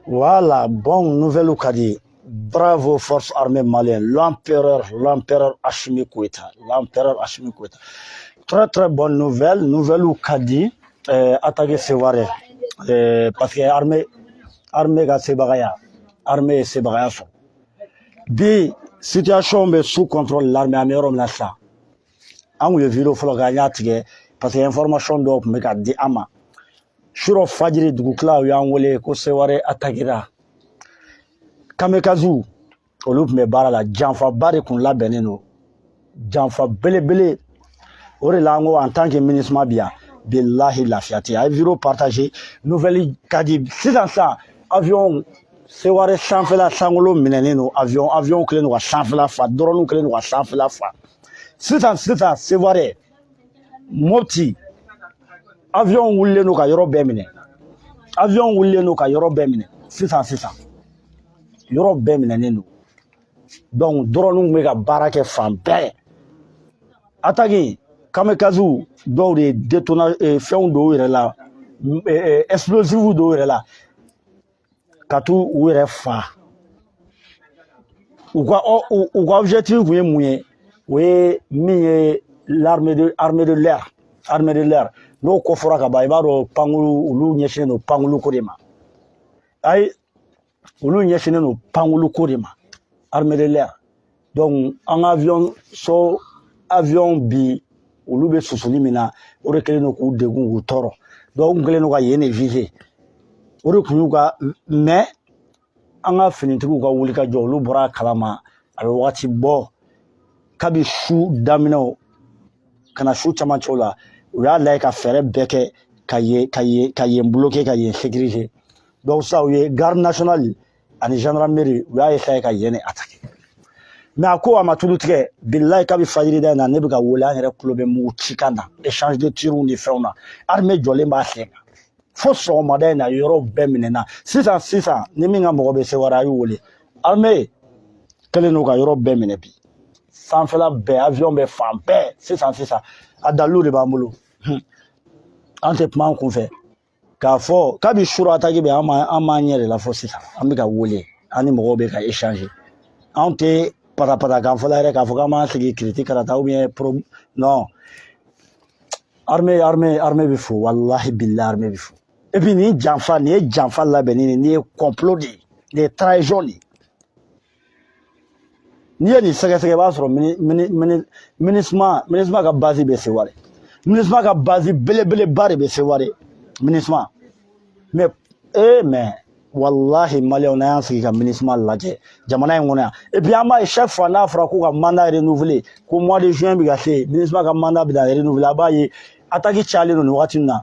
Voilà, bon nouvelle ka di. Bravo, force armée malienne, l'empereur, l'empereur Assimi Goïta, l'empereur Assimi Goïta. Très très bonne nouvelle, nouvelle ka di, attaquer Sévaré, parce que armée ka sebagaya, armée ye sebagaya sɔrɔ. Bi situation bɛ sous contrôle l'armée. An bɛ yɔrɔ min na sisan, an kun ye vidéo fɔlɔ kɛ, an y'a tigɛ parce que information dɔw tun bɛ ka di an ma. Surɔ fajiri dugutila, u y'an wele ko Seware attaquera. Kamikaze olu tun bɛ baara la, janfaba de tun labɛnnen don, janfa belebele. O de la an ko en tant que MINUSMA bi yan, bilahi, lafiya tɛ. A ye vidéo partager, nouvelle ka di. Sisan sisan, avion Seware sanfɛla sankolo minɛnen don, avion kɛlen don ka sanfɛla fa, drone kɛlen don ka sanfɛla fa. Sisan sisan, Seware, Mopti, avion wulilen don ka yɔrɔ bɛɛ minɛ, avion wulilen don ka yɔrɔ bɛɛ minɛ. Sisan sisan, yɔrɔ bɛɛ minɛnen don. Donc drone bɛ ka baara kɛ fan bɛɛ. Attaque kamikaze dɔw de ye détona fɛnw don u yɛrɛ la, explosif don u yɛrɛ la ka t'u u yɛrɛ fa. U ka objectif kun ye mun ye? O ye min ye, l'armée de l'air, armée de l'air n'o ko fɔra ka ban, i b'a dɔn pankulu, olu ɲɛsinnen don pankulu ko de ma. Ayi, olu ɲɛsinnen don pankulu ko de ma, armée de l'air. Donc an ka avion so, avion bi, olu bɛ susuli min na, o de kɛlen don k'u degun, k'u tɔɔrɔ. Donc u kɛlen don ka yen de viser, o de kun y'u ka. Mais an ka finitigiw ka wuli ka jɔ, olu bɔra a kalama a bɛ wagati bɔ. Kabi su daminɛw ka na su camancɛw la, u y'a lajɛ ka fɛɛrɛ bɛɛ kɛ ka yen bloquer, ka yen sécuriser. Donc sisan, u ye garde nationale ani gendarmerie, u y'a essayer ka yen de attaquer. Mais a ko a ma tulu tigɛ. Bilayi, kabi fajiri da in na, ne bɛ ka wele, an yɛrɛ tulo bɛ mugu cikan na, échange de tir ni fɛnw na. Armée jɔlen b'a sen kan fo sɔgɔmada in na, yɔrɔ bɛɛ minɛna. Sisan sisan, ni min ka mɔgɔ bɛ Seware, a y'u wele. Armée kɛlen don ka yɔrɔ bɛɛ minɛ bi, sanfɛla bɛɛ, avion bɛ fan bɛɛ. Sisan sisan, a dalilu de b'an bolo, an tɛ kuma an kunfɛ k'a fɔ kabi sura attaque bɛ an m'an ɲɛ de la fɔ sisan. An bɛ ka wele, an ni mɔgɔw bɛ ka échanger. Anw tɛ patapata kan fɔla yɛrɛ k'a fɔ k'an b'an sigi critique karata ou bien pro. Non, armée bɛ fo, walahi bilahi, armée bɛ fo. Et puis nin janfa nin ye janfa labɛnni de, nin ye complot de ye, nin ye trahison de ye. N'i ye nin sɛgɛsɛgɛ, i b'a sɔrɔ MINUSMA ka base bɛ Seware, MINUSMA ka base belebeleba de bɛ Seware, MINUSMA. Mais mais wallahi, maliyɛnw, n'an y'an sigi ka MINUSMA lajɛ jamana in kɔnɔ yan, et puis an b'a ye chaque fois n'a fɔra k'u ka mandat renouveler, ko mois de juin bɛ ka se, MINUSMA ka mandat bɛ na renouveler, a b'a ye attaque cayalen don nin wagati in na.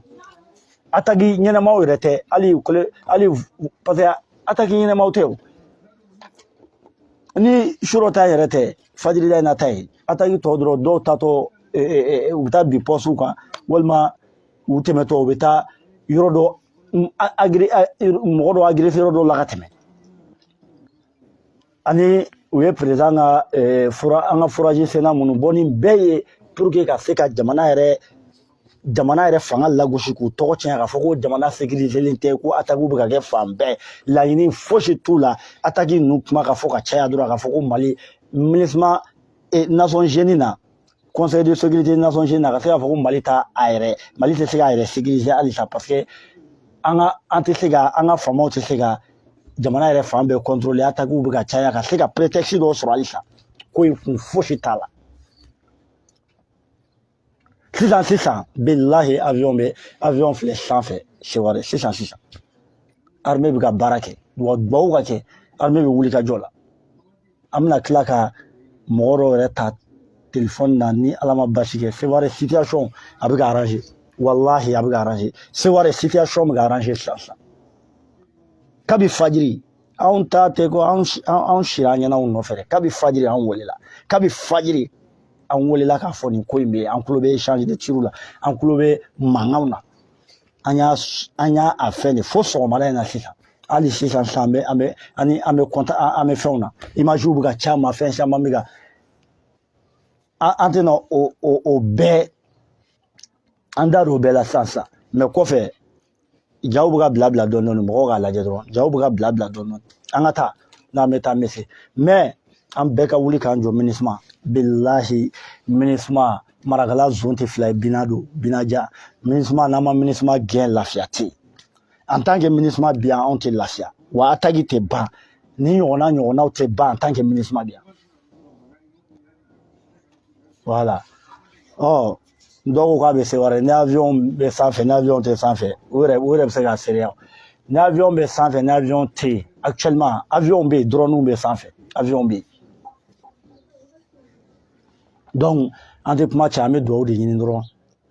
Attaque ɲɛnamaw yɛrɛ tɛ hali hali, parce que attaque ɲɛnamaw tɛ o. Ni suro ta yɛrɛ tɛ, fajirida in na ta ye attaque tɔ dɔrɔn, dɔw tatɔ u bɛ taa bin poste kan, walima u tɛmɛtɔ u bɛ taa yɔrɔ dɔ mɔgɔ dɔ agresser yɔrɔ dɔ la ka tɛmɛ. Ani u ye président ka fura, an ka forage senna minnu bɔ, nin bɛɛ ye pour que ka se ka jamana yɛrɛ fanga lagosi, k'u tɔgɔ tiɲɛ, k'a fɔ ko jamana sécuriselen tɛ, ko attaque bɛ ka kɛ fan bɛɛ. Laɲini fosi t'u la. Attaque ninnu kuma ka fɔ ka caya dɔrɔn, k'a fɔ ko Mali MINUSMA Nations Unies na, Conseil de sécurité Nations Unies na, ka se k'a fɔ ko Mali t'a a yɛrɛ, Mali tɛ se k'a yɛrɛ sécuriser halisa, parce que an ka an tɛ se ka, an ka faamaw tɛ se ka jamana yɛrɛ fan bɛɛ contrôler, attaque bɛ ka caya, ka se ka prétexte dɔw sɔrɔ halisa. Ko in kun fosi t'a la. Sisan sisan, bilahi, avion filɛ sanfɛ Seware sisan sisan. Armée bɛ ka baara kɛ wa, duwawu ka kɛ, armée bɛ wuli ka jɔ la. An bɛna tila ka mɔgɔ dɔw yɛrɛ ta téléphone na ni Ala ma basi kɛ. Seware situation a bɛ ka arranger, wallahi, a bɛ ka arranger. Seware situation bɛ ka arranger sisan sisan. Kabi fajiri, anw ta tɛ ko anw sira an ɲɛna anw nɔfɛ dɛ. Kabi fajiri an welela, kabi fajiri an welela k'a fɔ nin ko in bɛ yen. An tulo bɛ échange de tir la, an tulo bɛ mankanw na. An y'a a fɛn de fo sɔgɔmada in na sisan. Hali sisan sisan, an bɛ ani an bɛ contact, an bɛ fɛnw na, image bɛ ka ca ma, fɛn caman bɛ ka an tɛna o bɛɛ, an da don o bɛɛ la sisan sisan. Mais kɔfɛ Jaw bɛ ka bila bila dɔɔnin dɔɔnin, mɔgɔw k'a lajɛ dɔrɔn. Jaw bɛ ka bila bila dɔɔnin dɔɔnin. An ka taa n'an bɛ taa, an bɛ se, mais an bɛɛ ka wuli k'an jɔ. MINUSMA, bilahi, MINUSMA, marakala zon tɛ fila ye, bina don binaja. MINUSMA, n'an ma MINUSMA gɛn, lafiya tɛ yen. En tant que MINUSMA bi yan, anw tɛ lafiya, wa attaque tɛ ban, ni ɲɔgɔnna ɲɔgɔnnaw tɛ ban en tant que MINUSMA bi yan. Voilà. Ɔ, dɔw ko k'a bɛ se wɛrɛ ni avion bɛ sanfɛ, ni avion tɛ sanfɛ, u yɛrɛ bɛ se k'a seereya. Ni avion bɛ sanfɛ, ni avion tɛ yen, actuellement avion bɛ yen, drone bɛ sanfɛ, avion bɛ yen. Donc an tɛ kuma caya, an bɛ dugawu de ɲini dɔrɔn.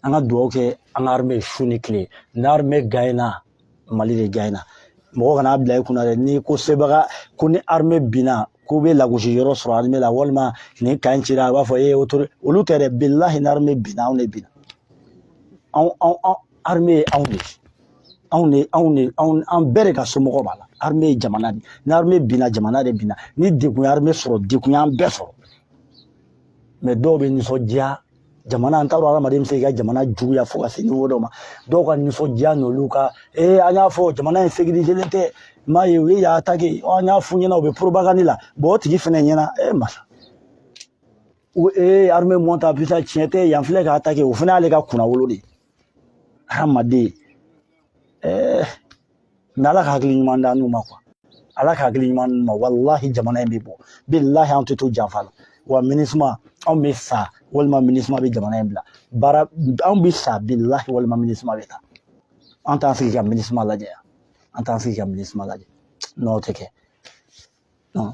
An ka dugawu kɛ an ka armée su ni tile. Ni armée gagnera, Mali de gagnera. Mɔgɔ kana bila i kunna dɛ, n'i ko sebaga ko ni armée binna, k'u bɛ lagosi yɔrɔ sɔrɔ armée la, walima nin kan cira, a b'a fɔ e autorité olu tɛ dɛ. Bilahi, ni armée binna, anw de binna. Anw armée ye anw de ye, anw de, anw de, anw, an bɛɛ de ka somɔgɔw b'a la. Armée ye jamana de. Ni armée binna, jamana de binna. Ni degun ye armée sɔrɔ, degun y'an bɛɛ sɔrɔ. Mais dɔw bɛ nisɔndiya jamana, an t'a dɔn hadamaden bɛ se k'i ka jamana juguya fo ka se niveau dɔ ma. Dɔw ka nisɔndiya n'olu ka ee, an y'a fɔ jamana in sécurisé tɛ, m'a ye u ye y'a attaqué, an y'a f'u ɲɛna, u bɛ propagande la. Bon, o tigi fɛnɛ ɲɛna, e masa, o ee, armée monte en puissance, tiɲɛ tɛ, yan filɛ k'a attaqué, o fɛnɛ y'ale ka kunnawolo de ye. Hadamaden, ɛɛ, mais Ala ka hakili ɲuman d'an n'u ma quoi. Ala ka hakili ɲuman d'u ma. Walahi, jamana in bɛ bɔ, bilahi, an tɛ to janfa la. Wa MINUSMA, anw bɛ sa walima MINUSMA bɛ jamana in bila baara. Anw bɛ sa, bilahi, walima MINUSMA bɛ taa. An t'an sigi ka MINUSMA lajɛ yan, an t'an sigi ka MINUSMA lajɛ. Non, o tɛ kɛ, non.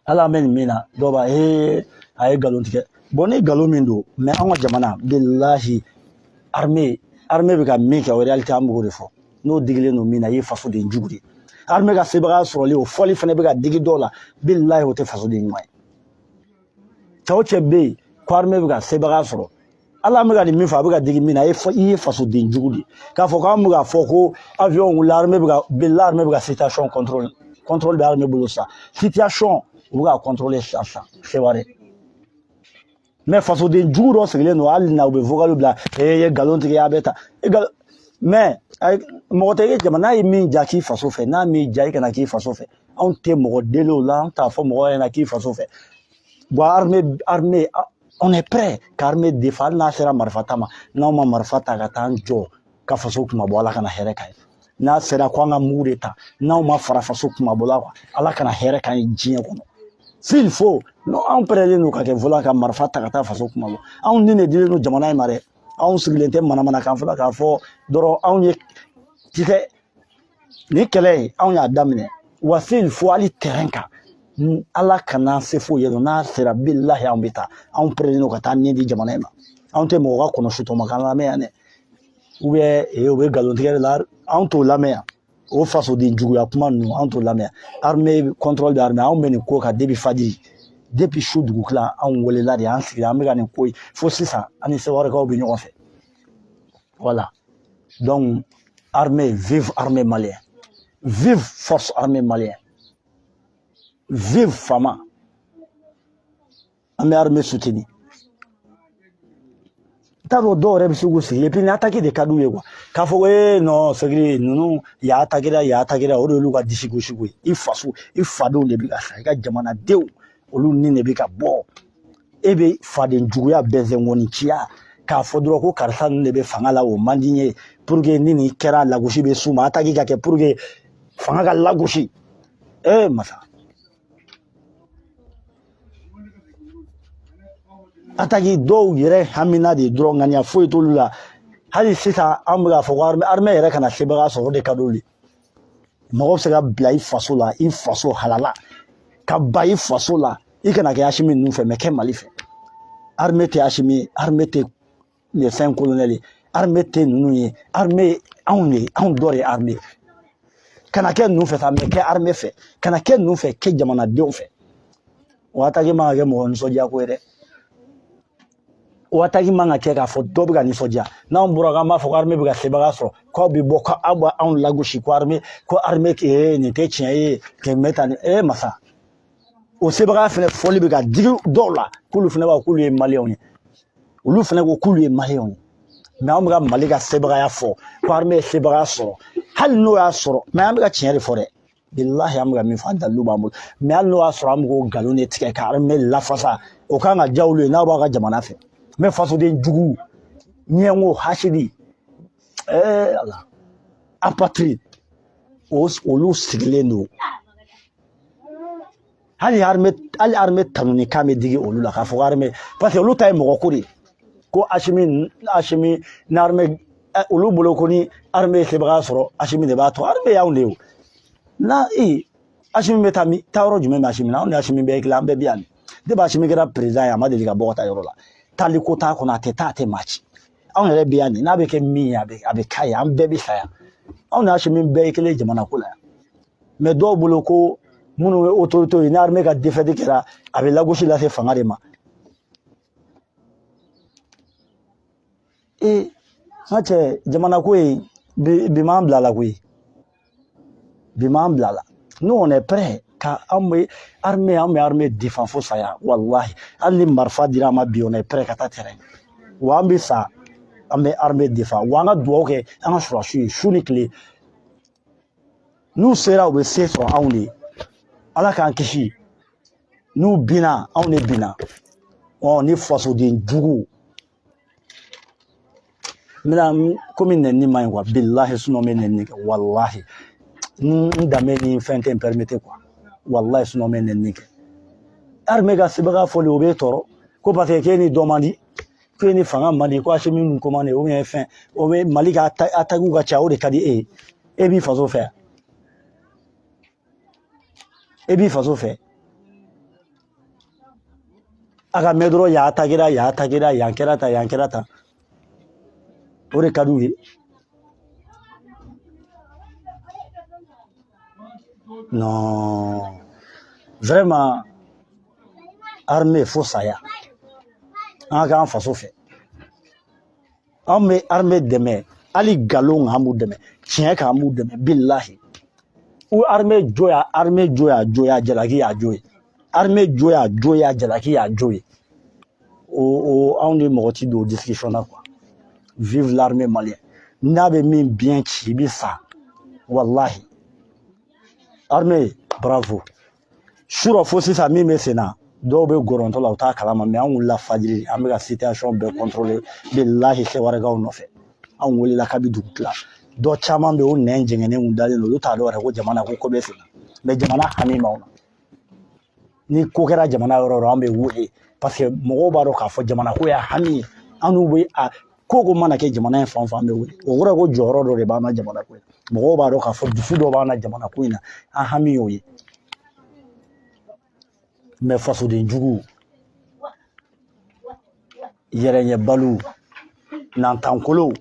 Hali an bɛ nin min na, dɔw b'a ee, a ye nkalon tigɛ. Bon, ni nkalon min don, mais an ka jamana, bilahi, armée bɛ ka min kɛ, o réalité, an b'o de fɔ. N'o digilen don min na, i ye fasoden jugu de ye. Armée ka sebaaya sɔrɔli, o fɔli fana bɛ ka digi dɔw la. Bilahi, o tɛ fasoden ɲuman ye. Cɛ o cɛ bɛ yen ko armée bɛ ka sebaaya sɔrɔ, ala, an bɛ ka nin min fɔ, a bɛ ka digi min na, i ye fasoden jugu de ye. K'a fɔ k'an bɛ k'a fɔ ko avion wulila, armée bɛ ka, bilahi, armée bɛ ka situation contrôle, contrôle bɛ armée bolo sisan. Situation, u bɛ ka contrôler sisan sisan, c'est vrai. Mais fasoden jugu dɔ sigilen don hali na, u bɛ vocal bila, e ye nkalon tigɛ, a bɛ ta mais mɔgɔ tɛ e jamana ye min ja k'i faso fɛ, n'a m'i ja, i kana k'i faso fɛ. Anw tɛ mɔgɔ deli o la, an t'a fɔ mɔgɔ ɲɛna k'i faso fɛ. Bon, armée, on est prêt ka armée défendre, hali n'a sera marifa ta ma. N'anw ma marifa ta ka taa an jɔ ka faso kuma bɔ, Ala kana hɛrɛ k'an ye. N'a sera ko an ka mugu de ta, n'anw ma fara faso kuma bɔ la, Ala kana hɛrɛ k'an ye diɲɛ kɔnɔ. S'il faut, non, anw pɛrɛlen don ka kɛ volant ka marifa ta ka taa faso kuma bɔ. Anw ni de dilen don jamana in ma dɛ. Anw sigilen tɛ manamanakan fɔlɔ k'a fɔ dɔrɔn anw ye ti tɛ nin kɛlɛ in, anw y'a daminɛ. Wa s'il faut, hali terrain kan, Ala kana se foyi ye, n'a sera, bilahi, anw bɛ taa. Anw pɛrɛlen don ka taa nin di jamana in ma. Anw tɛ mɔgɔ ka kɔnɔ sutɔmakan lamɛn yan dɛ, ou bien u bɛ nkalon tigɛ de la, anw t'o lamɛn yan. O fasoden juguya kuma ninnu, anw t'o lamɛn. Armée, contrôle de armée, anw bɛ nin ko kan depuis fajiri, depuis su dugukila. Anw welela de, an sigira, an bɛ ka nin ko ye fo sisan, an ni Sewarekaw bɛ ɲɔgɔn fɛ. Voilà. Donc armée, vive armée malienne, vive force armée malienne, vive FAMa. An bɛ armée soutenir. N t'a dɔn, dɔw yɛrɛ bɛ se k'u sigi, et puis ni attaque de ka d'u ye quoi, k'a fɔ ko ee, non, sécurité ninnu y'a attaqué la, y'a attaqué la, o de y'olu ka disi gosi ko ye. I faso, i fadenw de bɛ ka sa, i ka jamanadenw, olu ni de bɛ ka bɔ. E bɛ faden juguya, bɛnzɛnkɔni ciya, k'a fɔ dɔrɔn ko karisa ninnu de bɛ fanga la, o man di n ye, pour que ni nin kɛra, lagosi bɛ s'u ma, attaque ka kɛ pour que fanga ka lagosi. Ee masa, attaque dɔw yɛrɛ hamina de dɔrɔn, ŋaniya foyi t'olu la. Hali sisan, an bɛ k'a fɔ ko armée yɛrɛ kana sebaga sɔrɔ, o de ka d'olu ye. Mɔgɔ bɛ se ka bila i faso la, i faso halala, ka ba i faso la, i kana kɛ Asimi ninnu fɛ, mais kɛ Mali fɛ. Armée tɛ Asimi ye, armée tɛ les cinq colonels ye, armée tɛ ninnu ye. Armée, anw de, anw dɔ de ye armée. Kana kɛ ninnu fɛ sa, mais kɛ armée fɛ. Kana kɛ ninnu fɛ, kɛ jamanadenw fɛ. O attaque man ka kɛ mɔgɔ nisɔndiya ko ye dɛ. O attaque man ka kɛ k'a fɔ dɔ bɛ ka nisɔndiya. N'anw bɔra k'an b'a fɔ ko armée bɛ ka sebaga sɔrɔ, k'aw bɛ bɔ k'aw bɛ anw lagosi, ko armée nin tɛ tiɲɛ ye, kɛmɛ ta ni ee masa. O sebaga fɛnɛ fɔli bɛ ka digi dɔw la, k'olu fɛnɛ b'a fɔ k'olu ye maliyɛnw ye, olu fɛnɛ ko k'olu ye maliyɛnw ye. Mais anw bɛ ka Mali ka sebagaya fɔ ko armée ye sebagaya sɔrɔ, hali n'o y'a sɔrɔ, mais an bɛ ka tiɲɛ de fɔ dɛ. Bilahi, an bɛ ka min fɔ, a dalilu b'an bolo. Mais hali n'o y'a sɔrɔ an bɛ k'o nkalon de tigɛ ka armée lafasa, o kan ka diya olu ye n'aw b'a ka jamana fɛ. Mais fasoden jugu, ɲɛngo, hasidi, Ala, apatride, olu sigilen don. Hali armée tanuni kan bɛ digi olu la k'a fɔ ko armée, parce que olu ta ye mɔgɔ ko de ye, ko Asimi ni armée, olu bolo ko ni armée ye sebagaya sɔrɔ, Asimi de b'a to. Armée y'anw de ye o. Na Asimi bɛ taa min, taa yɔrɔ jumɛn bɛ Asimi na? Anw ni Asimi bɛɛ ye kelen, an bɛɛ bi yan. Depuis Asimi kɛra président ye, a ma deli ka bɔ ka taa yɔrɔ la. Taali ko t'a kɔnɔ, a tɛ taa, a tɛ maa ci. Anw yɛrɛ bɛ yan nin, n'a bɛ kɛ min ye, a bɛ k'a ye, an bɛɛ bɛ sa yan. Anw ni Asimi bɛɛ ye kelen jamana ko la yan. Mais dɔw bolo ko minnu ye autorité ye, ni armée ka défaite kɛra, a bɛ lagosi lase fanga de ma. N ka cɛ, jamana ko in bi m'an bila la koyi, bi m'an bila la. Nous, on est prêt ka anw bɛ armée, an bɛ armée défend fo saya. Walahi, hali ni marifa dira an ma bi, on est prêt ka taa terrain wa. An bɛ sa, an bɛ armée défend wa. An ka dugawu kɛ an ka sɔrɔdasiw ye su ni tile. N'u sera, u bɛ se sɔrɔ anw de ye. Ala k'an kisi, n'u binna, anw de binna. Ɔ ni fasoden jugu n bɛna komi nɛni man ɲi quoi, bilahi, sinon n bɛ nɛni kɛ. Walahi, n danbe ni fɛn tɛ n permettre quoi. Walahi, sinon n bɛ nɛni kɛ. Armée ka sebaga fɔli, o b'e tɔɔrɔ ko parce que k'e ni dɔ man di, k'e ni fanga man di, ko Asimi ninnu ko man di, ou bien fɛn o bɛ Mali ka attaque ka ca, o de ka di e ye. E b'i faso fɛ, e b'i faso fɛ. A ka mɛn dɔrɔn, yan attaquera, yan attaquera, yan kɛra tan, yan kɛra tan, o de ka d'u ye. Non, vraiment, armée fo saya, an ka k'an faso fɛ. Anw bɛ armée dɛmɛ, hali nkalon kan an b'u dɛmɛ, tiɲɛ kan an b'u dɛmɛ. Bilahi, u armée jo y'a, armée jo y'a jo y'a jalaki y'a jo ye, armée jo y'a jo y'a jalaki y'a jo ye. O anw ni mɔgɔ ti don discussion na quoi. Vive l'armée malienne. N'a bɛ min bien ci, i bɛ sa. Walahi, armée, bravo. Surɔ fo sisan min bɛ sen na, dɔw bɛ gɔrɔntɔ la, u t'a kalama. Mais an wulila fajiri, an bɛ ka situation bɛɛ contrôler. Bilahi, Sewarekaw nɔfɛ, anw wulila kabi dugu tila. Dɔ caman bɛ yen, o nɛn jɛngɛnnen kun dalen don, olu t'a dɔn yɛrɛ ko jamana ko bɛ sen na. Mais jamana hami b'anw na. Ni ko kɛra jamana yɔrɔ o yɔrɔ, an bɛ wele, parce que mɔgɔw b'a dɔn k'a fɔ jamana ko y'a hami ye. An n'u bɛ a ko mana kɛ jamana in fan o fan, an bɛ wele. O kɔrɔ ye ko jɔyɔrɔ dɔ de b'an na jamana ko in na. Mɔgɔw b'a dɔn k'a fɔ dusu dɔ b'an na jamana ko in na, an hami y'o ye. Mais fasoden jugu, yɛrɛɲɛbaliw, nantankolow,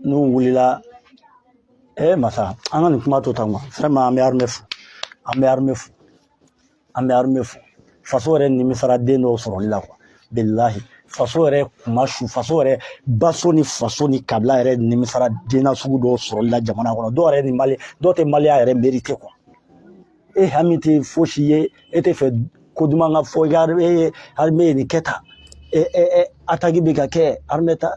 n'u wulila, masa, an ka nin kuma to tan quoi. Vraiment, an bɛ armée fo, an bɛ armée fo, an bɛ armée fo. Faso yɛrɛ nimisara den dɔw sɔrɔli la quoi. Bilahi, faso yɛrɛ kuma su, faso yɛrɛ baso ni faso ni kabila yɛrɛ nimisara den na sugu dɔw sɔrɔli la jamana kɔnɔ. Dɔw yɛrɛ ni mali, dɔw tɛ maliya yɛrɛ mérité quoi. E hami tɛ fosi ye, e tɛ fɛ ko duman ka fɔ i ka e ye armée ye nin kɛ tan, e e attaque bɛ ka kɛ armée ta.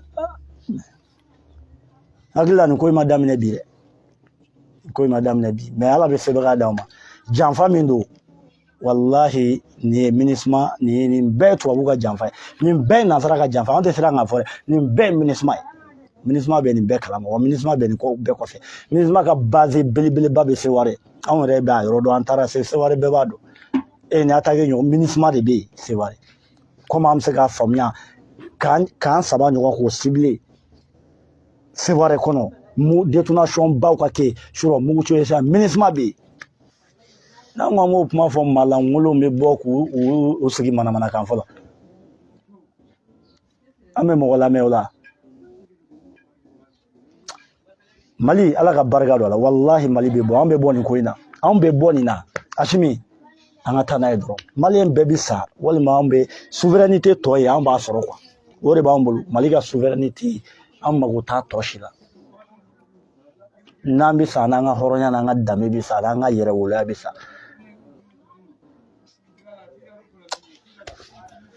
Hakili la, nin ko in ma daminɛ bi dɛ, nin ko in ma daminɛ bi. Mais Ala bɛ sebaga d'aw ma. Janfa min don, walahi, nin ye MINUSMA, nin ye, nin bɛɛ ye tubabu ka janfa ye, nin bɛɛ ye nansara ka janfa. An tɛ siran k'a fɔ dɛ, nin bɛɛ ye MINUSMA ye. MINUSMA bɛ nin bɛɛ kalama wa, MINUSMA bɛ nin ko bɛɛ kɔfɛ. MINUSMA ka base belebeleba bɛ Seware, anw yɛrɛ bɛ a yɔrɔ dɔn, an taara se Seware, bɛɛ b'a dɔn. E nin attaque ɲɔgɔn, MINUSMA de bɛ yen Seware. Komi an bɛ se k'a faamuya k'an saba ɲɔgɔn k'o ciblé Seware kɔnɔ, mu détonation baw ka kɛ surɔ mugu ci sisan, MINUSMA bɛ yen. N'an ko an b'o kuma fɔ, maalankolonw bɛ bɔ k'u u sigi manamanakan fɔlɔ. An bɛ mɔgɔ lamɛn o la. Mali, Ala ka barika don a la. Walahi, Mali bɛ bɔ, an bɛ bɔ nin ko in na, anw bɛ bɔ nin na. Asimi, an ka taa n'a ye dɔrɔn. Maliyɛn bɛɛ bɛ sa, walima an bɛ souveraineté tɔ ye, an b'a sɔrɔ quoi. O de b'an bolo, Mali ka souveraineté, an mago t'a tɔ si la. N'an bɛ sa, n'an ka hɔrɔnya n'an ka danbe bɛ sa, n'an ka yɛrɛwoloya bɛ sa.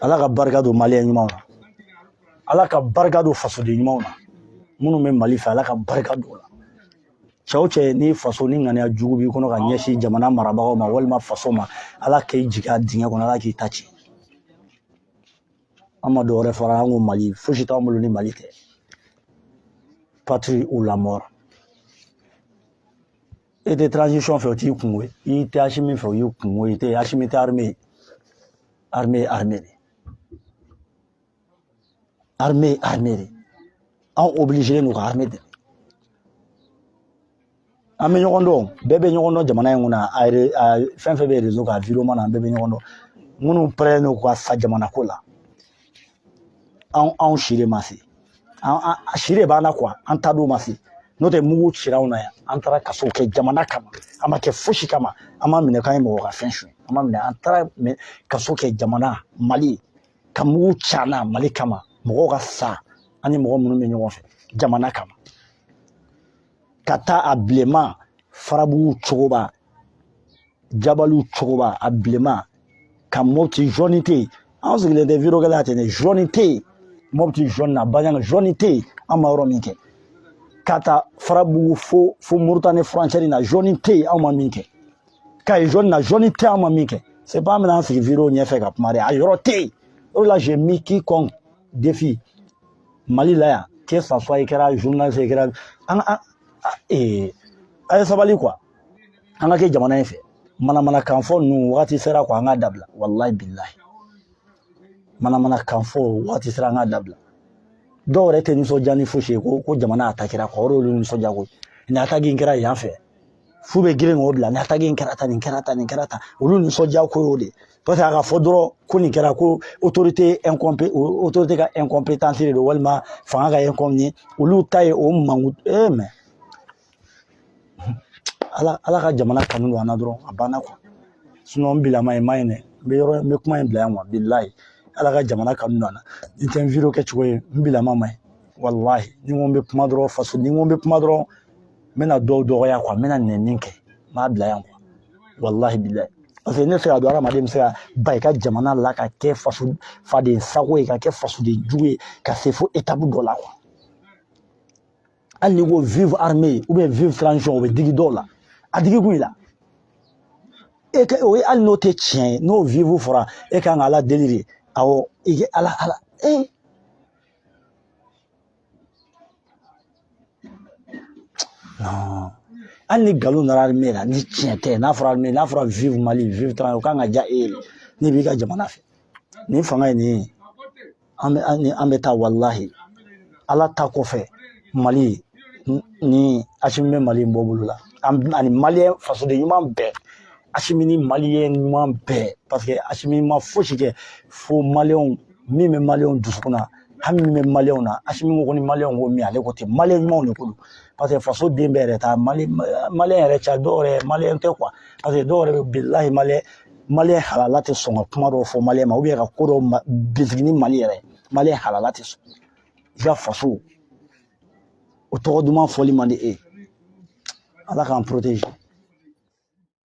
Ala ka barika don maliyɛn ɲumanw na, Ala ka barika don fasoden ɲumanw na, minnu bɛ Mali fɛ, Ala ka barika don o la. Cɛ o cɛ, ni faso ni ŋaniya jugu b'i kɔnɔ ka ɲɛsin jamana marabagaw ma walima faso ma, Ala k'i jigin a dingɛ kɔnɔ, Ala k'i ta tiɲɛ. An ma dɔwɛrɛ fara an ko Mali, fosi t'an bolo ni Mali tɛ. Patrie ou la mort. E tɛ transition fɛ, o t'i kungo ye. I tɛ Asimi fɛ, o y'i kungo ye. I tɛ Asimi tɛ armée ye. Armée ye armée de, armée ye armée de. Anw obligé don ka armée dɛmɛ. An bɛ ɲɔgɔn dɔn, bɛɛ bɛ ɲɔgɔn dɔn jamana in kɔnɔ. A fɛn fɛn bɛ réseau kan, vidéo na, an bɛɛ bɛ ɲɔgɔn dɔn. Minnu pɛrɛnnen don ka sa jamana ko la, anw si de ma se, an si de b'an na quoi, an ta don ma se. N'o tɛ, mugu cira anw na yan, an taara kaso kɛ jamana kama, an ma kɛ fosi kama, an ma minɛ k'an ye mɔgɔ ka fɛn suɲɛ, an ma minɛ, an taara kaso kɛ jamana Mali ka mugu ci an na Mali kama, mɔgɔw ka sa, an ni mɔgɔ minnu bɛ ɲɔgɔn fɛ jamana kama, ka taa a bilenman Farabugu cogoba, Jabaliw cogoba, a bilenman ka Mopti zone tɛ yen. An sigilen tɛ vidéo kɛla ten dɛ, zone tɛ yen Mopti zone na, Bandiagara zone tɛ yen, an ma yɔrɔ min kɛ, ka taa Farabugu fo Moritani frontière na, zone tɛ yen, anw ma min kɛ, Kayi zone na, zone tɛ yen, an ma min kɛ. C'est pas an bɛna an sigi vidéo ɲɛfɛ ka kuma dɛ, a yɔrɔ tɛ yen. O de la, j'ai mis quiconque défi Mali la yan, que ça soit i kɛra journaliste, i kɛra an a ye sabali quoi, an ka kɛ jamana in fɛ. Manamanakan fɔ ninnu wagati sera quoi, an k'a dabila. Walahi bilahi, manamanakan fɔ wagati sera, an k'a dabila. Dɔw yɛrɛ tɛ nisɔndiya ni fosi ye ko jamana attaquera quoi, o de y'olu nisɔndiya ko nin attaque in kɛra yan fɛ, fu bɛ girin k'o bila, nin attaque in kɛra tan, nin kɛra tan, nin kɛra tan, olu nisɔndiya ko y'o de, parce que a ka fɔ dɔrɔn ko nin kɛra ko autorité ka incompétence de don, walima fanga ka incompétence, olu ta ye o manku. Mais Ala ka jamana kanu don an na dɔrɔn, a banna quoi. Sinon n bilama ye ma ɲi dɛ, n bɛ yɔrɔ, n bɛ kuma in bila yan quoi. Bilahi, Ala ka jamana kanu don an na. Nin tɛ n vidéo kɛcogo ye, n bilama ma ɲi walahi. Ni n ko n bɛ kuma dɔrɔn, faso, ni n ko n bɛ kuma dɔrɔn, n bɛna dɔw dɔgɔya quoi, n bɛna nɛni kɛ, n b'a bila yan quoi, walahi bilahi. Parce que ne tɛ se ka dɔn hadamaden bɛ se ka ba i ka jamana la ka kɛ faso faden sago ye, ka kɛ fasoden jugu ye, ka se fo étape dɔ la quoi. Hali n'i ko vive armée ou bien vive transition, o bɛ digi dɔw la, a digi kun i la. E ka o ye, hali n'o tɛ tiɲɛ ye, n'o vive fɔra, e kan ka Ala deli de. Awɔ, i kɛ Ala Ala e non, hali ni nkalon nana armée la, ni tiɲɛ tɛ, n'a fɔra armée, n'a fɔra vive Mali, vive transition, o kan ka diya e ye n'i b'i ka jamana fɛ. Nin fanga ye nin ye, an bɛ taa walahi. Ala ta kɔfɛ, Mali ni Asimi bɛ Mali bɔ bolo la, ani maliyɛn fasoden ɲuman bɛɛ, Asimi ni maliyɛn ɲuman bɛɛ, parce que Asimi ma fosi kɛ fo maliyɛnw, min bɛ maliyɛnw dusukun na, hami min bɛ maliyɛnw na. Asimi ko ni maliyɛnw ko min, ale ko ten, maliyɛn ɲumanw de ko don, parce que faso den bɛɛ yɛrɛ ta Mali, maliyɛn yɛrɛ ca, dɔw yɛrɛ maliyɛn tɛ quoi, parce que dɔw yɛrɛ bɛ bilahi maliyɛn halala tɛ sɔn ka kuma dɔw fɔ maliyɛn ma, ou bien ka ko dɔw bisigi ni Mali yɛrɛ, maliyɛn halala tɛ sɔn. I ka faso o tɔgɔ duman fɔli man di e. Ala k'an protéger.